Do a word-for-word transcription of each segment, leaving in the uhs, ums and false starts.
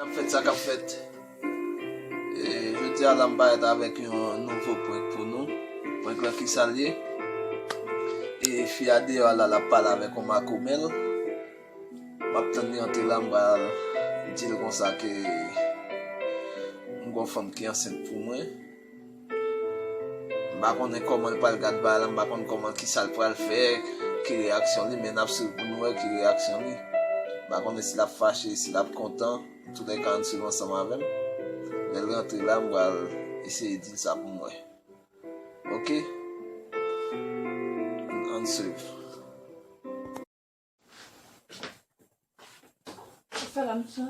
K ap fèt, sa k ap fèt. E, jodi a la, m parèt avèk yon nouvo prank pou nou. Prank lan ki sa l ye? E fi a deyò a la, l ap pale avèk yon makomè l. M ap tann li antre la, m pral di l konsa ke m gon fanm ki ansent pou mwen. M pa konnen kòman l pral gad bagay la, m pa konn kòman, kisa l pral fè, ki reyaksyon li, men n ap swiv pou nou wè ki reyaksyon li. M pa konnen si l ap fache, si l ap kontan. Antoulèka, ann swiv ansanm avè m. Lè l rantre la, m pral eseye di l sa pou m wè. Oke? Ann, ann swiv. Sa fè la, m sa.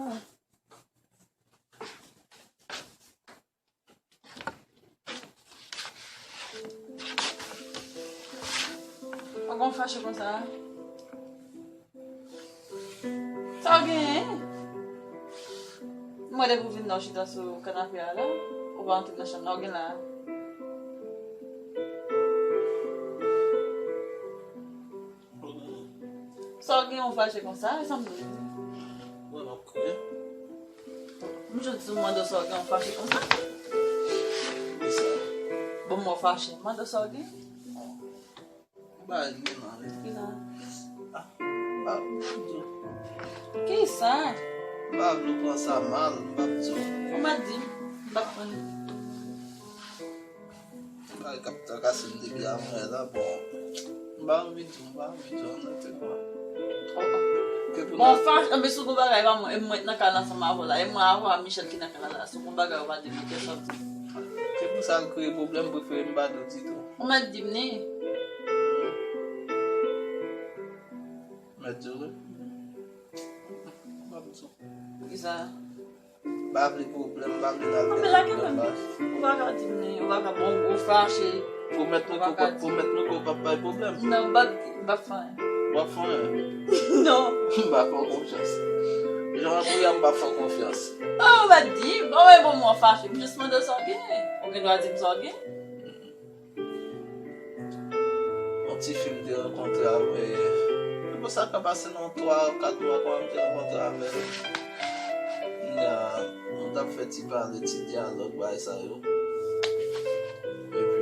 Ou gon fache konsa? Sa w genyen? M wè depi w vin la, w chita sou kanape a la. Ou pa antre nan chanm nan, w gen la. Sa w gen, w fache konsa, e sa m dwe di? Mwen, m ap kriye. M jis di w mande w sa w gen, w fache konsa. Kisa? Bon, mwen fache. M mande w sa w gen. M pa gen nan, wi. Kisa? Ah, m pa vle di w. Kisa? M pa vle w pran sa mal, m p ap di w. Ou mèt di m, m p ap pran li. Bagay k ap trakase m depi avanyè la, bon, m pa anvi di w, m pa anvi di w, onètèman. Ke pou Bon, n fache, anben, si w gon bagay, pa mwen, e mwen k nan kay la ansanm avè w la, e mwen avè w a Michel ki nan kay la la, si w gon bagay, ou pa di m, ou te sòti. Ke pou sa al kreye pwoblèm, prefere m pa di w ditou. Ou mèt di m ni. Mèt di w, wi. M pa bezwen. Kisa? M pa vle pwoblèm, m pa vle n al pèdi pwoblèm la. Ou pa ka di m ni, ou pa ka bon, ou fache. Pwomèt mwen ke w p ap, pwomèt mwen ke w p ap bay pwoblèm. Non, m p ap, m p ap fè anyen. W ap fè anyen? Non. M pa fè w konfyans. Jan w ap ri a, m pa fè w konfyans. Oh, ou pa di m, oh, e bon, mwen fache. M jis mande w sa w gen. Ou gen dwa di m sa w gen. Yon ti fi m te rankontre avè, e pou sa ka pase nan twa, kat mwa kòman m te rankontre avè l. Kounye a, nou t ap fè ti pale, ti dyalòg, bagay sa yo. Epi,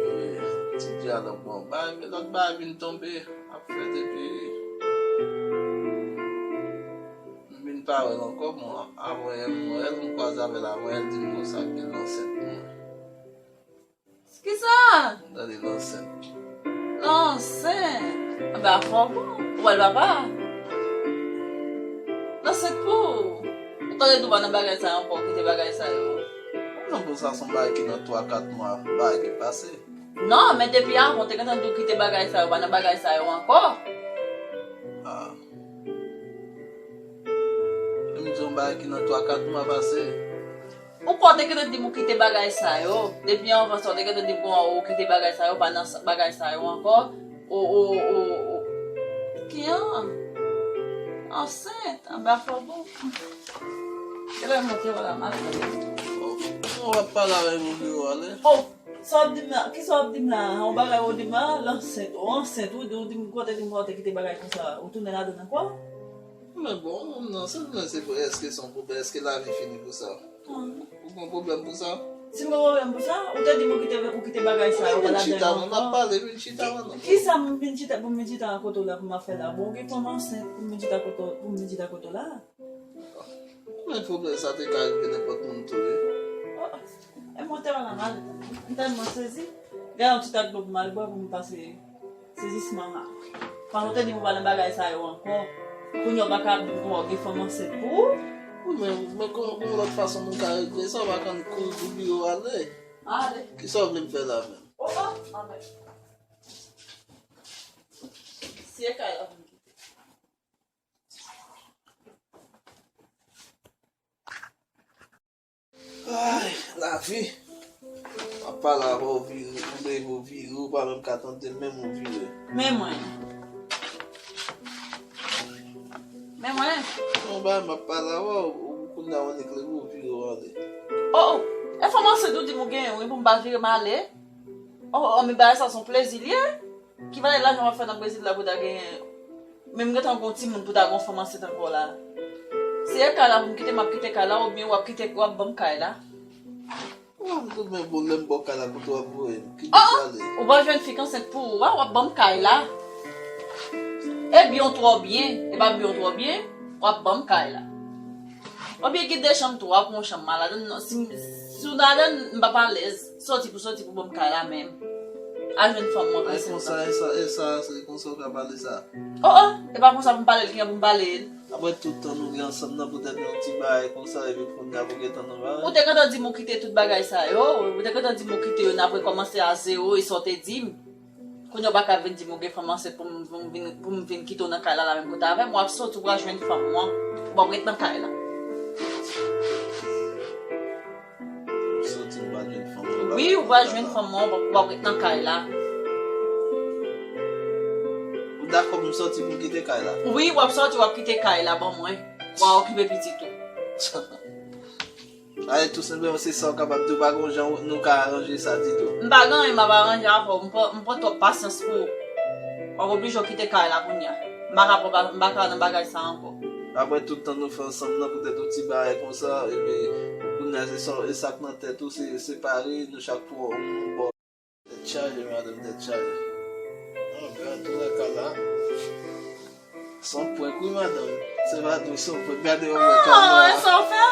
ti dyalòg, bon, bagay, lòt bagay vin tonbe, ap fèt, epi m vin pa wè l ankò, bon, avanyè m wè l, m kwaze avè l avanyè, l di m konsa ke l ansent pou mwen. Kisa? Gade l ansent. L ansent? Anben afè w bon. Ou wè l papa? L ansent pou ou. Ou tande tou pa nan bagay sa yo ankò, kite bagay sa yo. Non, bon, sa se yon bagay ki nan twa, kat mwa, bagay ki pase. Non, men depi avan, ou te gentan di w kite bagay sa yo, pa nan bagay sa yo ankò. Ah. E m di yon bagay ki nan twa, kat mwa pase. Ou kwè w te gentan di m ou kite bagay sa yo? Depi anvan sa, ou te gentan di m ou kite bagay sa yo, pa nan sa, bagay sa yo ankò. O, o, o, o. Ki an? Ansent, anba fò bon. E lè m monte wè la, m al. Bon, w ap pale avè m nan biwo a, ale. Oh, sa w ap di m la? Kisa w ap di m la? Yon bagay ou di m la, l ansent, ou ansent, ou di, ou di m, kote di m, kote kite bagay konsa, ou tounen ladan l ankò? Men bon, moun nan, se, men se pou, èske se yon pwoblèm? Èske lavi fini pou sa? Ou gon pwoblèm pou sa? Si m gon pwoblèm pou sa, ou te di m ou kite, ou kite bagay sa yo pa ladan l ankò. Vin chita, non, n ap pale, vin chita, non. Kisa m vin chita, pou m vin chita kote w la, pou m ap fè la? Bon, ou gen fanm ansent, pou m vin chita kote w, pou m vin chita kote w la? Men pwoblèm sa te ka rive nenpòt moun tou, wi. Oh, oh. E mwen te wè la mal, m tèlman sezi. Gade yon ti tak dlo pou m al bwè pou m pase sezisman an. Pandan w te di m ou pa nan bagay sa yo ankò, kounye a w pa ka ap di m kòman w gen fanm ansent pou ou. Wi, men, men kòman, kòman lòt fason nou ka regle sa? Ou pa konn kouri pou biwo ale. Ale. Kisa w vle m fè la menm? Oh, oh, anben. Si e kay la pou m kite. Ay, lavi. M ap pale avè w, vire, ou leve, ou vire, ou pa menm ka tande m, menm ou vire. Men mwen. Men mwen. Non, ba, m ap pale avè w, ou kounye a w annik leve, ou vire, ou ale. Oh, oh. E fanm ansent ou di m ou genyen, wi, pou m pa vire m ale? Oh, oh, men bagay sa se yon plezi l ye. Ki valè lajan w ap fè nan Brezil la pou w ta genyen? Menm gentan gon timoun pou w ta gon fanm ansent ankò la. Si e kay la pou m kite, m ap kite kay la, oubyen w ap kite, w ap ban m kay la. Ou pa vin tout men bon lè m ba w kay la kote w ap voye m. Kite pale. Ou pral jwenn fi k ansent pou ou a, w ap ban m kay la. E byen w twò byen, e pa byen w twò byen, w ap ban m kay la. Oubyen gen de chanm tou, w ap pran yon chanm m a ladann, non, si, si w ladann, m p ap alèz. Soti pou soti pou ban m kay la menm. Al jwenn fanm mwen k ansent. Ay, konsa, e sa, e sa, se konsa w ka pale sa. Oh, oh, e pa konsa pou m pale l, kijan pou m pale l? Apre tout tan nou gen ansanm nan, poutèt yon ti bagay konsa, epi kounye a pou gentan nou pa. Ou te gentan di m ou kite tout bagay sa yo, ou te gentan di m ou kite yo, n ap rekòmanse a zewo, e sa w te di m. Kounye a w pa ka vin di m ou gen fanm ansent pou m, pou m vin, pou m vin kite w nan kay la, la menm kote avè m, w ap soti, w pral jwenn fanm ou an, w ap ret nan kay la. Ou soti, m pral jwenn fanm mwen. Wi, ou pral jwenn fanm mwen, w ap ret nan kay la. Ou dakò pou m soti pou m kite kay la? Wi, w ap soti, w ap kite kay la, ban mwen. W a okipe pitit ou. Ale, tou senpleman, se sa w kapab di, w pa gon jan nou ka aranje sa ditou. M pa gen anyen m ap aranje avè w, m pran, m pran twòp pasyans pou ou. W ap oblije w kite kay la kounye a. M pa ka pran ba-, m pa ka nan bagay sa ankò. Apre tout tan nou fè ansanm nan, poutèt yon ti bagay konsa, epi kounye a se sa, e sa k nan tèt ou, se separe, nou chak pran yon bò. Tèt chaje, madanm, tèt chaje. Non, gade, tou nan kay la. Se yon prank, wi, madanm. Se pa dous, se yon prank. Gade yon prank. Oh, sa w fè?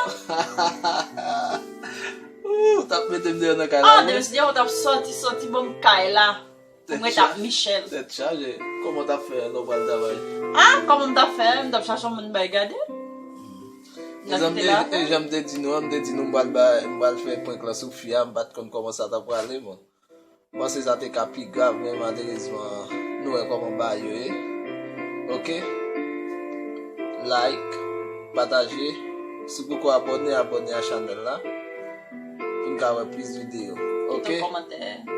Ou t ap mete m deyò nan kay la, wi. Ah, Deus, deyò, w t ap soti, soti ban m kay la. Pou mwen t ap Michel. Tèt chaje. Kòman w t ap fè lè w pral travay? Ah, kòman m t ap fè? M t ap chache yon moun bay gade. Mezanmi, e, e jan m te di nou an, m te di nou m pral bay, m pral fè prank lan sou fi a, m pa t konn kòman sa t ap prale, bon. M panse sa te ka pi grav, men malerezman, nou wè kòman bagay yo ye. Oke? Like, pataje. Si w poko abòne, abòne a chanèl la. Pou n ka wè plis videyo. Oke? Kite yon kòmantè.